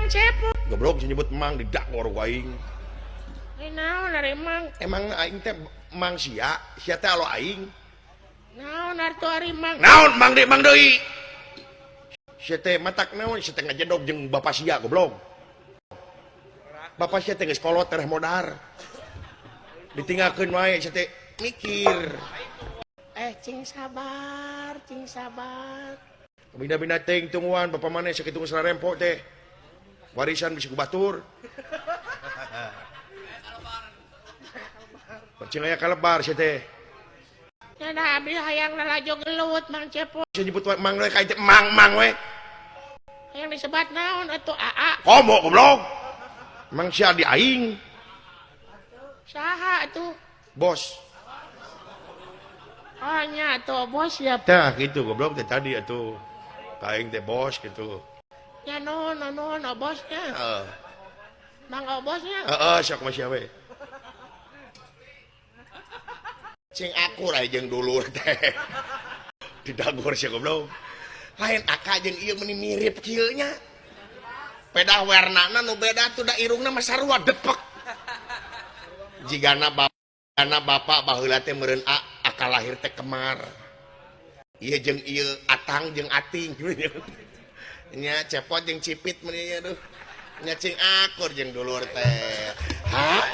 Cepot. Goblok nyebut Mang didakor ku aing. Eh naon ari Mang? Emang aing teh Mang sia, sia teh alo aing. Naon atuh ari Mang? Naon Mang deui Mang deui? Sia teh matak naon sia teh ngajedog jeung bapa sia goblok. Bapa sia teh geus kolot tereh modar. Ditinggalkeun wae sia teh mikir. Eh cing sabar, cing sabar. Bina-bina teuing tungguan bapa maneh sakitu geus rarempo teh. Warisan bisa ku batur. Percing aya kalebar sia teh. Nya da abdi hayang lalajo gelut Mang Cepot. Sia nyebut wae Mang we ka teh Mang Mang we. Hayang disebat naon atuh Aa? Komo goblok. Mang sia di aing. Saha atuh? Bos. Oh nya atuh bos ya. Tah kitu goblok teh tadi atuh. Ka aing teh bos gitu. Ya nuhun nuhun obosnya. Heeh. Mang obosnya. Heeh, sok mah sia we. Cing akur aya jeung dulur teh. Didagor sia goblok. Lain aka jeung ieu meuni mirip kieu nya. Pedah warnana nu beda tuh da irungna mah sarua depek. Jigana bapak baheula teh meureun aka lahir teh kemar. Ieu jeung ieu atang jeung ating. Nya Cepot jeung Cipit meuni ieu duh. Nya cing akur jeung dulur teh. Ha?